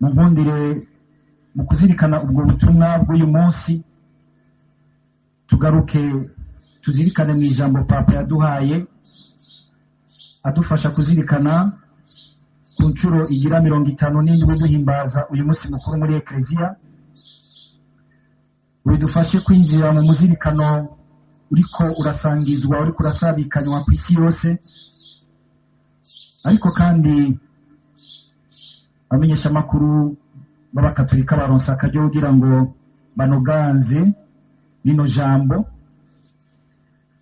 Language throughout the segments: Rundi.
Munkundire, mu kuzirikana ubwo butumwa bw'uyu munsi, tugaruke tuzirikane mu ijambo Papa yaduhaye, adufasha kuzirikana ku nshuro igira 57 duhimbaza uyu munsi mukuru muri Ekleziya. Bidufashe kwinjira mu muzirikano uriko urasangizwa, uriko urasabikanywa ku isi yose. Ariko kandi abamenyeshamakuru b'abakatolika baronse akaryo kugira ngo banoganze rino jambo.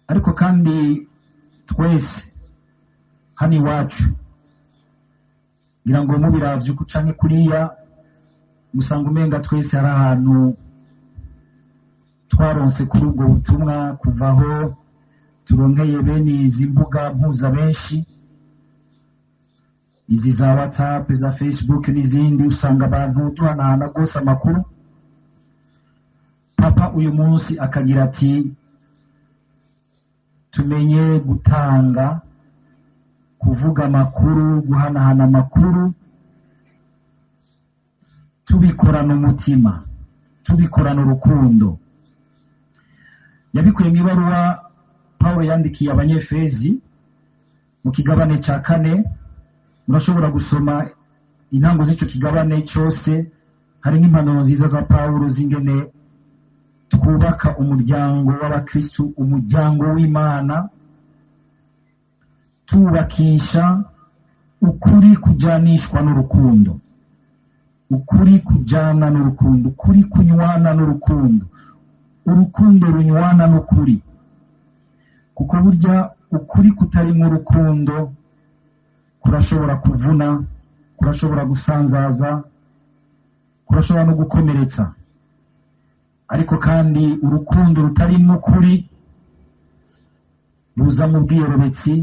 Ariko kandi twese hano iwacu, ngira ngo mubiravye uku canke kuriya, musanga umenga twese hari ahantu twaronse kuri ubwo butumwa, kuvaho turonkeye bene izi mbuga mpuza benshi, izi za WhatsApp, za Facebook n'izindi, usanga abantu duhanahana rwose amakuru. Papa uyu munsi akagira ati: "Tumenye gutanga, kuvuga amakuru, guhanahana amakuru, tubikorana umutima, tubikorana urukundo." Yabikuye mu ibaruwa Pawulo yandikiye Abanyefezi mu kigabane cya 4. Murashobora gusoma intango z'icyo kigabane cyose, hari n'impanuro nziza za Pawulo z'ingene twubaka umuryango w'abakristu, umuryango w'Imana, tubakisha ukuri kujanishwa n'urukundo, ukuri kujana n'urukundo, ukuri kunywana n'urukundo, urukundo runywana n'ukuri. Kuko burya ukuri kutarimo urukundo kurashobora kuvuna, kurashobora gusanzaza, kurashobora no gukomeretsa. Ariko kandi urukundo rutarimo ukuri ruza mu bwiyorobetsi,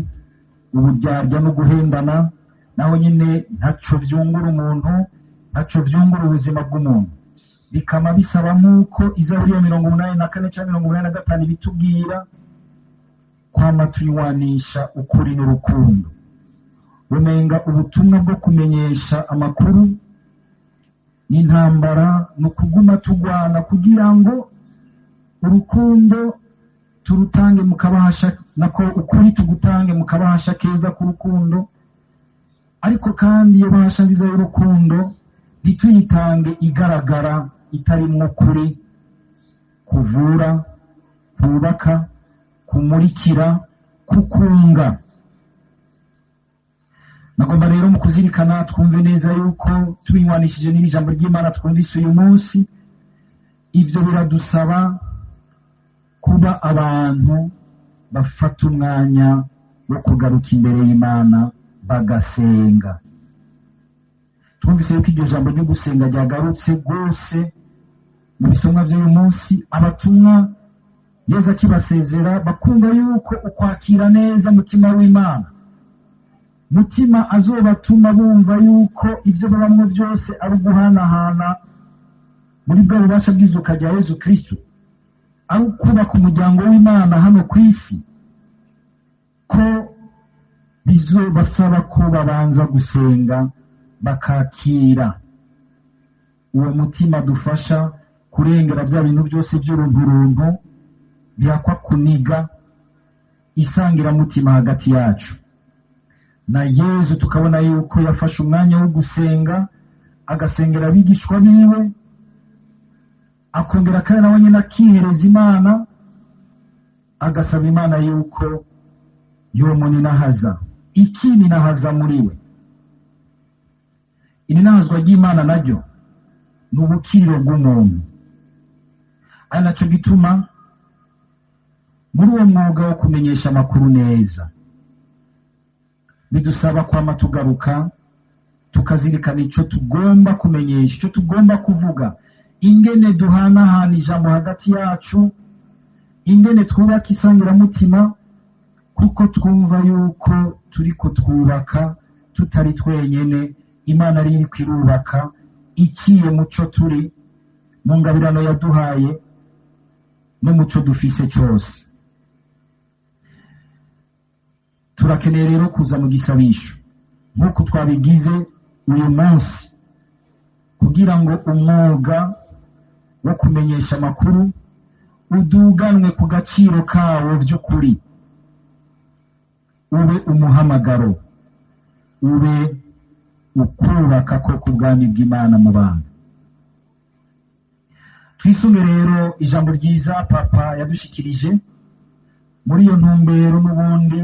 uburyarya no guhendana, naho nyine ntaco byungura umuntu, ntaco byungura ubuzima bw'umuntu. Bikama bisaba, nk'uko Izaburi ya 84 cyangwa 85 bitubwira, kwama tunywanisha ukuri n'urukundo. Bumenga ubutumwa bwo kumenyesha amakuru n'intambara ni ukuguma tugwana kugira ngo urukundo turutange mu kabahasha, nako ukuri tugutange mu kabahasha keza k'urukundo. Ariko kandi iyo bahasha nziza y'urukundo ntituyitange igaragara itarimwo ukuri kuvura, kubaka, kumurikira, kukunga. Nagomba rero mu kuzirikana twumve neza yuko tubinywanishije n'ijambo ry'Imana twumvise uyu munsi, ibyo biradusaba kuba abantu bafata umwanya wo kugaruka imbere y'Imana bagasenga. Twumvise yuko iryo jambo ryo gusenga ryagarutse rwose mu bisomwa by'uyu munsi. Abatumwa, Yezu akibasezera, bakumva yuko ukwakira neza Mutima w'Imana, Mutima azobatuma bumva yuko ibyo babamwo byose ari uguhanahana muri bwa bubasha bw'izuka rya Yezu Kristu, ari ukubaka umuryango w'Imana hano ku isi, ko bizobasaba ko babanza gusenga bakakira uwo Mutima dufasha kurengera bya bintu byose by'urunturuntu byakwa kuniga isangiramutima hagati yacu na Yezu. Tukabona yuko yafashe umwanya wo gusenga, agasengera abigishwa biwe, akongera kandi nawe nyine akihereza Imana, agasaba Imana yuko yomuninahaza, ikininahaza muri we. Ininahazwa ry'Imana naryo ni ubukiriro bw'umuntu. Ari nacyo gituma muri uwo mwuga wo kumenyesha amakuru neza bidusaba kwama tugaruka tukazirikana icyo tugomba kumenyesha, icyo tugomba kuvuga, ingene duhanahana ijambo hagati yacu, ingene twubaka isangiramutima, kuko twumva yuko turiko twubaka tutari twenyene, Imana ari iriko irubaka ikiye muco turi mu ngabirano yaduhaye n'umuco dufise cyose. Turakeneye rero kuza mu gisabisho nk'uko twabigize uyu munsi. Kugira ngo umwuga wo kumenyesha amakuru uduganwe ku gaciro kawo by'ukuri, ube umuhamagaro, ube ukubaka ko ku bwami bw'Imana mu bantu. Twisume rero ijambo ryiza Papa yadushikirije muri iyo ntumbero n'ubundi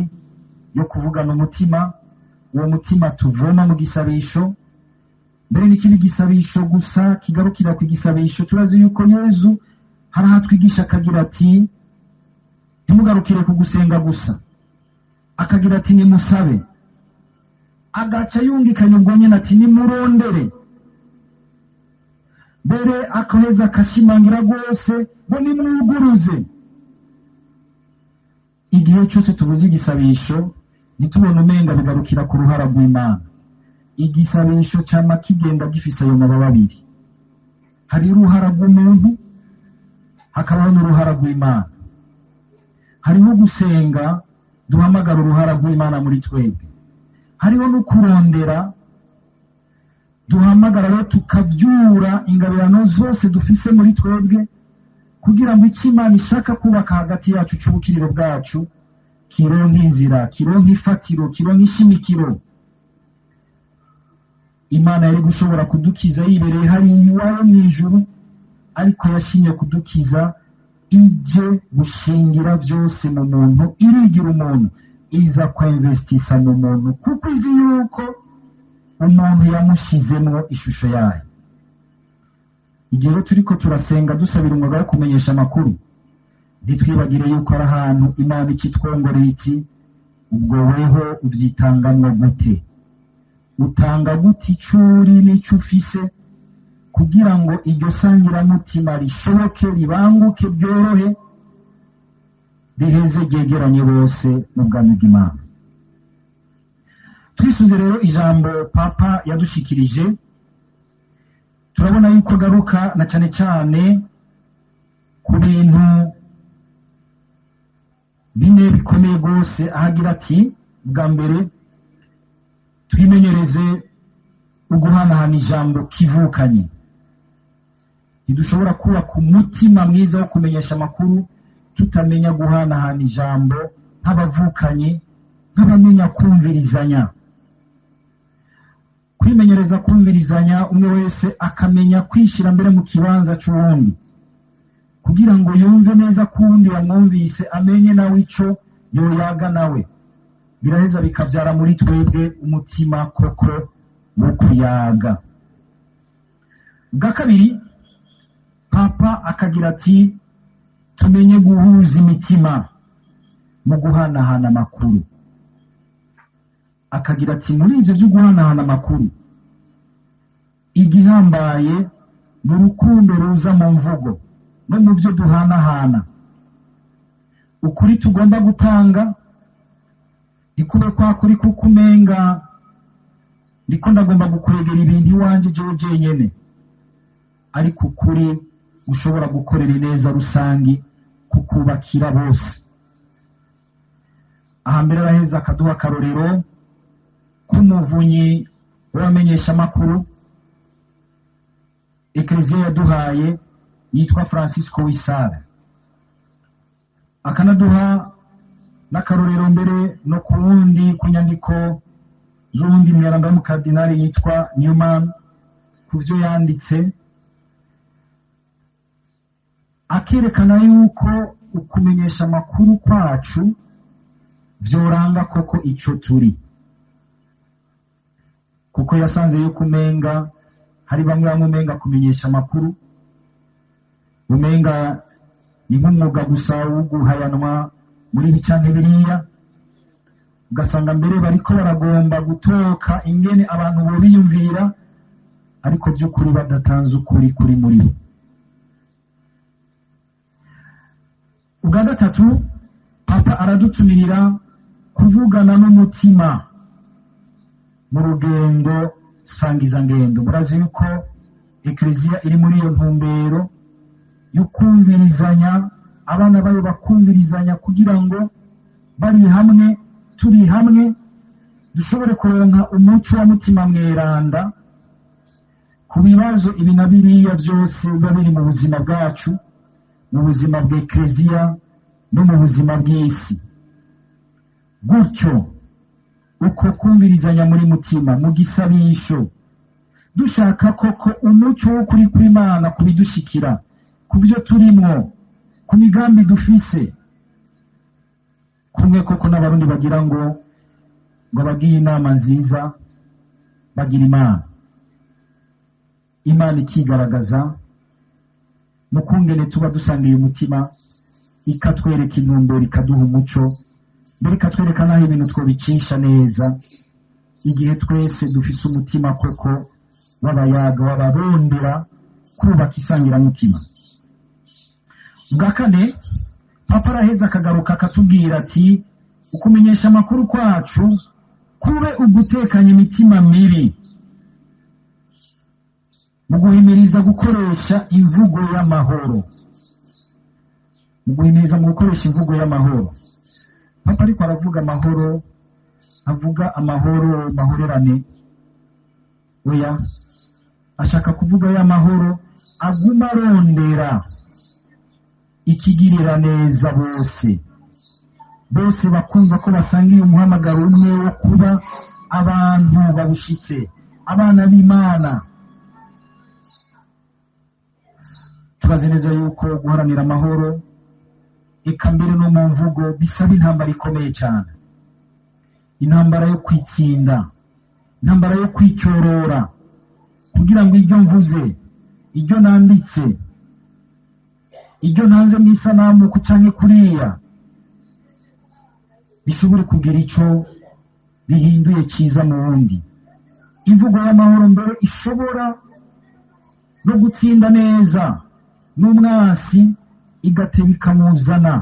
yo kuvugana umutima, uwo mutima tuvoma mu gisabisho. Mbere n'ikindi gisabisho gusa kigarukira ku gisabisho, turazi yuko Yezu hari aho atwigisha akagira ati ntimugarukire ku gusenga gusa, akagira ati nimusabe, agaca yungikanya ubwo nyine ati nimurondere, mbere akoheza akashimangira rwose ngo nimwuguruze. Igihe cyose tubuze igisabisho ntitubone umenga bigarukira ku ruhara rw'Imana. Igisabisho cyama kigenda gifise ayo mababa abiri, hari uruhara rw'umuntu hakabaho n'uruhara rw'Imana. Hariho gusenga duhamagara uruhara rw'Imana muri twebwe, hariho no kurondera duhamagara rero tukabyura ingabirano zose dufise muri twebwe kugira ngo icyo Imana ishaka kubaka hagati yacu cy'ubukiriro bwacu kironke inzira, kironke ifatiro, kironke ishimikiro. Imana yari gushobora kudukiza yibereye hariya iwawe mu ijuru, ariko yashimye kudukiza ije gushingira byose mu muntu, irigira umuntu, iza kwinvestisa mu muntu, kuko izi yuko umuntu yamushyizemo ishusho yayo. Igihe rero turiko turasenga dusabira umwuga wo kumenyesha amakuru, ntitwibagire yuko ari ahantu Imana ikitwongoreye iti ubwo weho ubyitangamwo gute, utanga gute ico uri n'ico ufise kugira ngo iryo sangiramutima rishoboke, ribanguke, ryorohe, riheze ryegeranye bose mu bwami bw'Imana. Twisuze rero ijambo Papa yadushikirije, turabona yuko agaruka na cyane cyane ku bintu bine bikomeye rwose, aho agira ati bwa mbere twimenyereze uguhanahana ijambo kivukanye. Ntidushobora kubaka umutima mwiza wo kumenyesha amakuru tutamenya guhanahana ijambo nk'abavukanye, nk'abamenya kumvirizanya. Kwimenyereza kumvirizanya, umwe wese akamenya kwishyira mbere mu kibanza cy'uwundi kugira ngo yumve neza ko uwundi yamwumvise, amenye nawe icyo yoyaga nawe. Biraheza bikabyara muri twebwe umutima koko wo kuyaga. Bwa kabiri Papa akagira ati tumenye guhuza imitima mu guhanahana amakuru. Akagira ati muri ibyo byo guhanahana amakuru igihambaye ni urukundo ruza mu mvugo no mu byo duhanahana. Ukuri tugomba gutanga ikube kwa kuri kuko umenga ndiko ndagomba gukwegera ibintu iwanjye jewe jenyene, ariko ukuri ushobora gukorera ineza rusangi kukubakira bose. Aha mbere araheza akaduha akarorero k'umuvunyi w'abamenyesha amakuru Ekleziya yaduhaye yitwa Francisco Wisara, akanaduha n'akarorero mbere no ku wundi ku nyandiko z'uwundi mweranda w'umukardinali yitwa Newman ku byo yanditse, akerekana yuko ukumenyesha amakuru kwacu byoranga koko ico turi, kuko yasanze yuko umenga hari bamwe bamwe umenga kumenyesha amakuru umenga ni nk'umwuga gusa wo guhayanwa muri ibi canke biriya, ugasanga mbere bariko baragomba gutoka ingene abantu bobiyumvira, ariko by'ukuri badatanze ukuri kuri muri bo. Ubwa gatatu Papa aradutumirira kuvugana n'umutima mu rugendo sangizangendo. Murazi yuko Ekleziya iri muri iyo ntumbero yo kumvirizanya, abana bayo bakumvirizanya kugira ngo bari hamwe, turi hamwe, dushobore kuronka umuco wa mutima mweranda, Ku bibazo ibi na biriya byose biba biri mu buzima bwacu, mu buzima bw'Ekleziya no mu buzima bw'isi. Gutyo uko kumvirizanya muri mutima mu gisabisho, dushaka koko umuco w'ukuri kw'Imana kubidushikira, ku byo turimwo, ku migambi dufise. Kumwe koko n'Abarundi bagira ngo abagiye inama nziza bagira imana, Imana ikigaragaza mu kungene tuba dusangiye umutima, ikatwereka intumbero, ikaduha umuco, mbere ikatwereka n'aho ibintu twobicisha neza, igihe twese dufise umutima koko w'abayaga, w'abarondera kubaka isangiramutima. Ubwa kane, Papa araheza akagaruka akatubwira ati: "Ukumenyesha amakuru kwacu kube ugutekanya imitima mibi mu guhimiriza gukoresha imvugo y'amahoro." Mu guhimiriza mu gukoresha imvugo y'amahoro. Papa ariko aravuga amahoro, avuga amahoro mahorerane? Oya, ashaka kuvuga y'amahoro aguma arondera ikigirira neza bose, bose bakumva ko basangiye umuhamagaro umwe wo kuba abantu babushitse, abana b'Imana. Turazi neza yuko guharanira amahoro, eka mbere no mu mvugo, bisaba intambara ikomeye cyane, intambara yo kwitsinda, intambara yo kwicyorora, kugira ngo ibyo mvuze, ibyo nanditse, ibyo ntanze mu isanamu ku canke kuriya bishobore kugira ico bihinduye cyiza mu wundi. Imvugo y'amahoro mbere ishobora no gutsinda neza n'umwansi, igateba ikamuzana,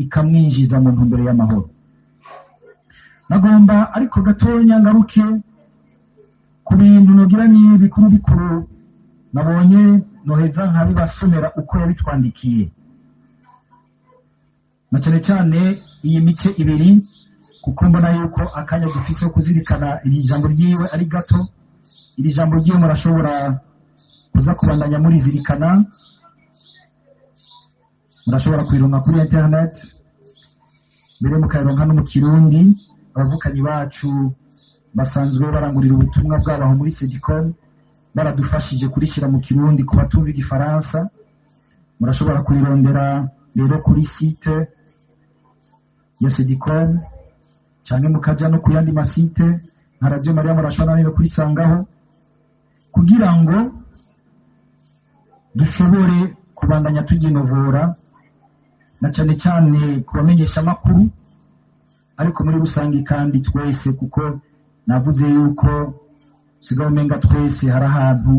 ikamwinjiza mu ntumbero y'amahoro. Nagomba ariko gatonya ngaruke ku bintu nogira ni bikuru bikuru nabonye, noheza nkabibasomera uko yabitwandikiye, na cyane cyane iyi mice ibiri, kuko mbona yuko akanya dufise ko kuzirikana iri jambo ryiwe ari gato. Iri jambo ryiwe murashobora kuza kubandanya murizirikana, murashobora kurironka kuri internet, mbere mukayironka no mu Kirundi. Abavukanyi bacu basanzwe barangurira ubutumwa bwabo aho muri Sedicom baradufashije kurishyira mu Kirundi ku batumva Igifaransa. Murashobora kurirondera rero kuri site ya Sedicom, cyangwa mukaja no ku yandi masite nka Radio Maria, murashobora no kurisangaho, kugira ngo dushobore kubandanya tuginovora, na cyane cyane ku bamenyesha amakuru, ariko muri rusange kandi twese, kuko navuze yuko sigaho umenga twese hari ahantu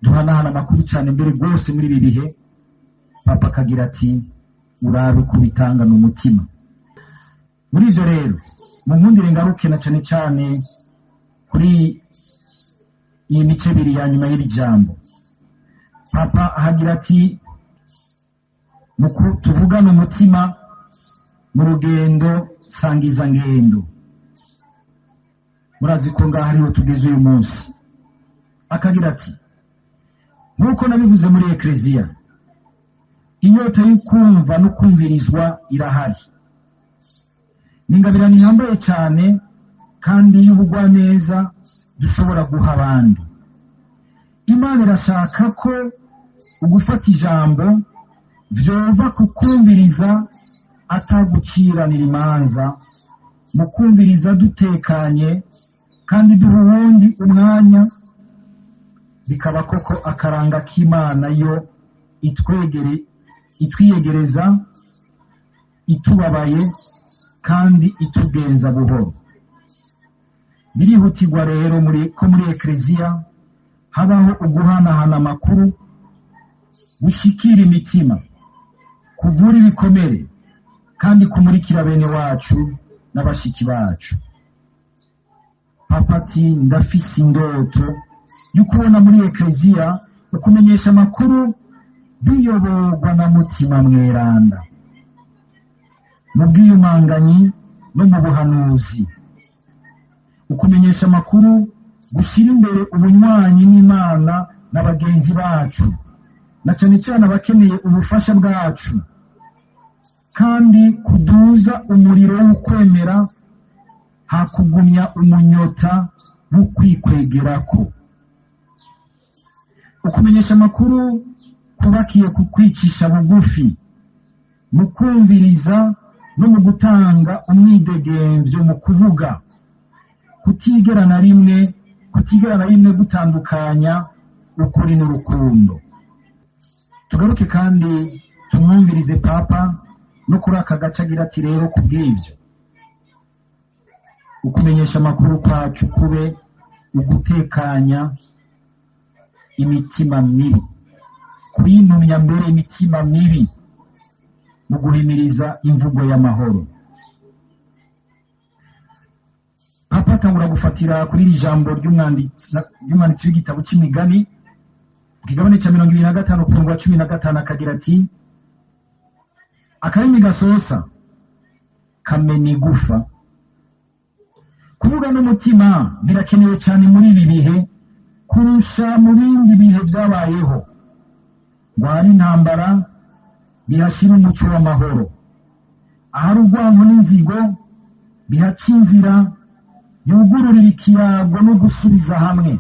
duhanahana amakuru cyane mbere rwose muri ibi bihe. Papa akagira ati: "Urabe kubitanga ni umutima." Muri ivyo rero, mu nkundire ngaruke na cyane cyane kuri iyi mice ibiri ya nyuma y'iri jambo. Papa ahagira ati: "Tuvugane umutima mu rugendo sangizangendo." Murazi ko ngaho ariho tugeze uyu munsi. Akagira ati: "Nk'uko nabivuze muri Ekleziya, inyota y'ukumva no kumvirizwa irahari. Ni ingabirano ihambaye cyane kandi y'ubugwaneza dushobora guha abandi. Imana irashaka ko ugufata ijambo vyova kukumviriza ataguciranira imanza, mu kumviriza dutekanye kandi duha uwundi umwanya, bikaba koko akaranga k'Imana yo itwegere, itwiyegereza, itubabaye kandi itugenza buhoro. Birihutirwa rero muri ko muri Ekleziya habaho uguhanahana amakuru gushikira imitima, kuvura ibikomere kandi kumurikira bene wacu n'abashiki bacu." Papa ati: "Ndafise indoto yo kubona muri Ekleziya ukumenyesha amakuru biyoborwa na Mutima Mweranda mu bwiyumanganyi no mu buhanuzi, ukumenyesha amakuru gushyira imbere ubunywanyi n'Imana na bagenzi bacu, na cyane cyane abakeneye ubufasha bwacu, kandi kuduza umuriro w'ukwemera hakugumya umunyota w'ukwikwegerako. Ukumenyesha amakuru kubakiye ku kwicisha bugufi mu kumviriza no mu gutanga umwidegemvyo mu kuvuga, kutigera na rimwe gutandukanya ukuri n'urukundo. Tugaruke kandi tumwumvirize Papa no kuri aka gace agira ati: "Rero ku bw'ibyo, ukumenyesha amakuru kwacu kube ugutekanya imitima mibi, kuyinumya mbere imitima mibi mu guhimiriza imvugo y'amahoro." Papa atangura gufatira kuri iri jambo ry'umwanditsi w'igitabo cy'Imigani ku kigabane cya 25 ku murongo wa 15, akagira ati: "Akarimi gasosa kamena igufa." Kuvuga n'umutima birakenewe cyane muri ibi bihe kurusha mu bindi bihe byabayeho, ngo ahari intambara bihashyira umuco w'amahoro, ahari urwango n'inzigo bihaca inzira yugururira ikiyago no gusubiza hamwe.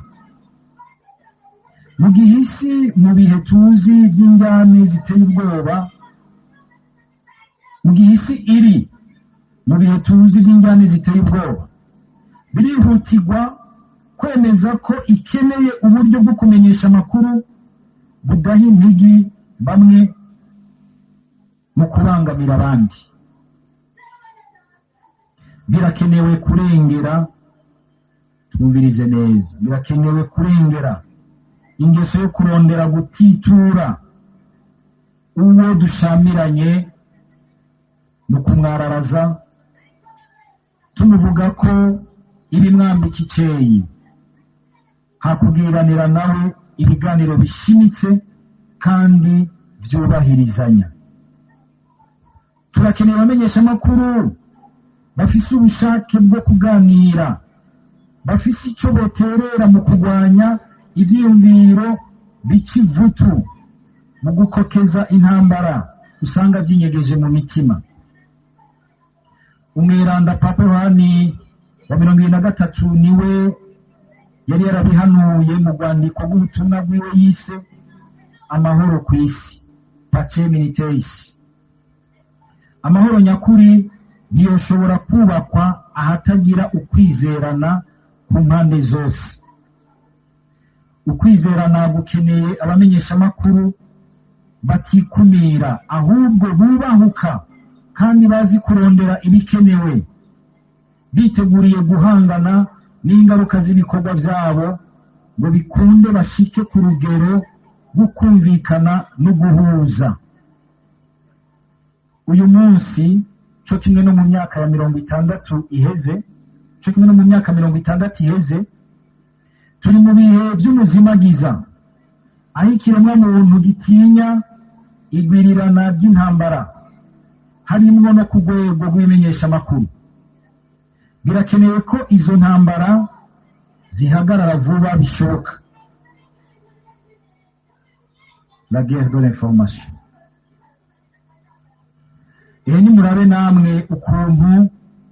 Mu gihe isi mu bihe tuzi by'injyane ziteye ubwoba, mu gihe isi iri mu bihe tuzi by'injyane ziteye ubwoba, birihutirwa kwemeza ko ikeneye uburyo bwo kumenyesha amakuru budaha intigi bamwe mu kubangamira abandi. Birakenewe kurengera, twumvirize neza, birakenewe kurengera ingeso yo kurondera gutitura uwo dushamiranye mu kumwararaza, tumuvuga ko ibimwambika icyeyi, hakubwiranira nawe ibiganiro bishimitse kandi byubahirizanya. Turakeneye abamenyeshamakuru bafise ubushake bwo kuganira, bafise icyo boterera mu kurwanya ibyiyumviro bica ivutu mu gukokeza intambara usanga byinyegeje mu mitima. Umweranda Papa Yohani wa 73 niwe yari yarabihanuye mu rwandiko rw'ubutumwa bwiwe yise "Amahoro ku isi", Pacem in Terris. Amahoro nyakuri ntiyoshobora kubakwa ahatagira ukwizerana ku mpande zose. Ukwizerana gukeneye abamenyeshamakuru batikumira, ahubwo bubahuka kandi bazi kurondera ibikenewe, biteguriye guhangana n'ingaruka z'ibikorwa byabo ngo bikunde bashike ku rugero rwo kumvikana no guhuza. Uyu munsi, cyo kimwe no mu myaka ya 60 iheze, cyo kimwe no mu myaka 60 iheze, turi mu bihe by'umuzimagiza, aho ikiremwamuntu gitinya igwirirana ry'intambara, harimwo no ku rwego rw'imenyeshamakuru. Birakenewe ko izo ntambara zihagarara vuba bishoboka, la guerre de l'information. Ehe, nimurabe namwe ukuntu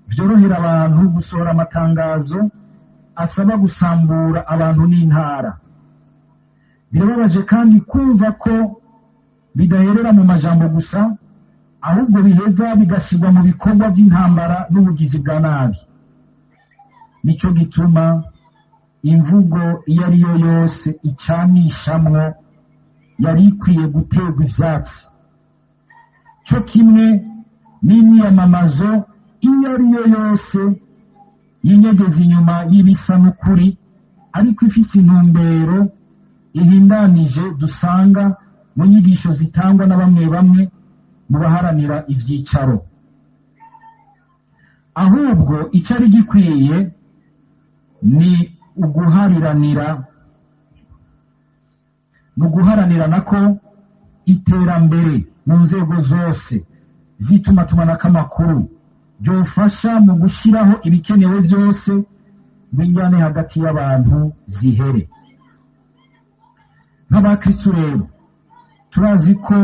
byorohera abantu gusohora amatangazo asaba gusambura abantu n'intara. Birababaje kandi kumva ko bidaherera mu majambo gusa, ahubwo biheza bigashyirwa mu bikorwa by'intambara n'ubugizi bwa nabi. Nicyo gituma imvugo iyo ari yo yose icanishamwo yari ikwiye guterwa ivyatsi, cyo kimwe n'imyiyamamazo iyo ari yo yose yinyegeza inyuma y'ibisa n'ukuri ariko ifise intumbero ihindanije dusanga mu nyigisho zitangwa na bamwe bamwe mu baharanira ivyicaro. Ahubwo icyari gikwiye ni uguhariranira, ni uguharanira nako iterambere mu nzego zose z'itumatumanako amakuru, byofasha mu gushyiraho ibikenewe byose. ngo injyane hagati y'abantu zihere. Nk'abakristu rero turazi ko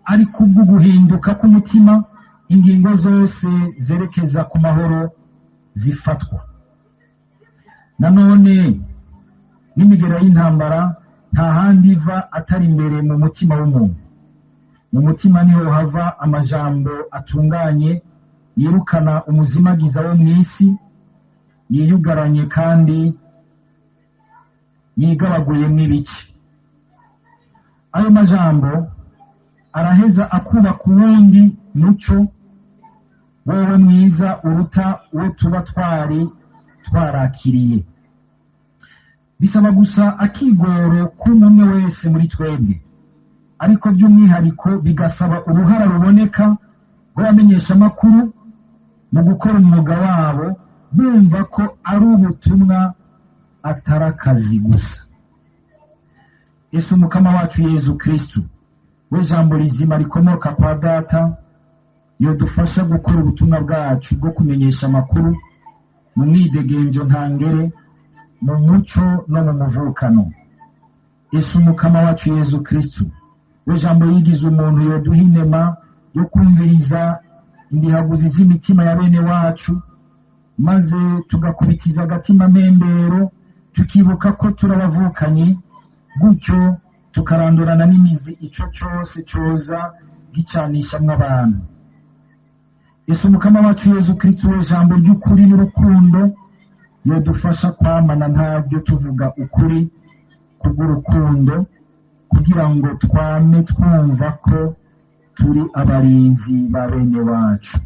ari kubwo guhinduka k'umutima ingingo zose zerekeza ku mahoro zifatwa. Nanone n'imigera y'intambara nta handi iva atari imbere mu mutima w'umuntu. Mu mutima niho hava amajambo atunganye yirukana umuzimagiza wo mu isi yiyugaranye kandi yigabaguyemo ibice. Ayo majambo araheza akubaka uwundi muco wowe mwiza uruta uwo tuba twari twarakiriye. Bisaba gusa akigoro k'umwe wese muri twebwe, ariko by'umwihariko bigasaba uruhara ruboneka rw'abamenyeshamakuru mu gukora umwuga wabo bumva ko ari ubutumwa atari akazi gusa. Ese Umukama wacu Yezu Kristu we jambo rizima rikomoka kwa Data yodufasha gukora ubutumwa bwacu bwo kumenyesha amakuru mu mwidegemvyo ntangere, mu muco no mu muvukano. Ese Umukama wacu Yezu Kristu we jambo yigize umuntu yoduha inema yo kumviriza indihaguzi z'imitima ya bene wacu, maze tugakubitiza agatima mpembero tukibuka ko turabavukanyi, gutyo tukarandurana n'imizi ico cose coza gicanishamwo abantu. Ese Umukama wacu Yezu Kristu we jambo ry'ukuri n'urukundo yodufasha kwamana ntabyo tuvuga ukuri kubw'urukundo, kugira ngo twame twumva ko turi abarinzi ba bene wacu.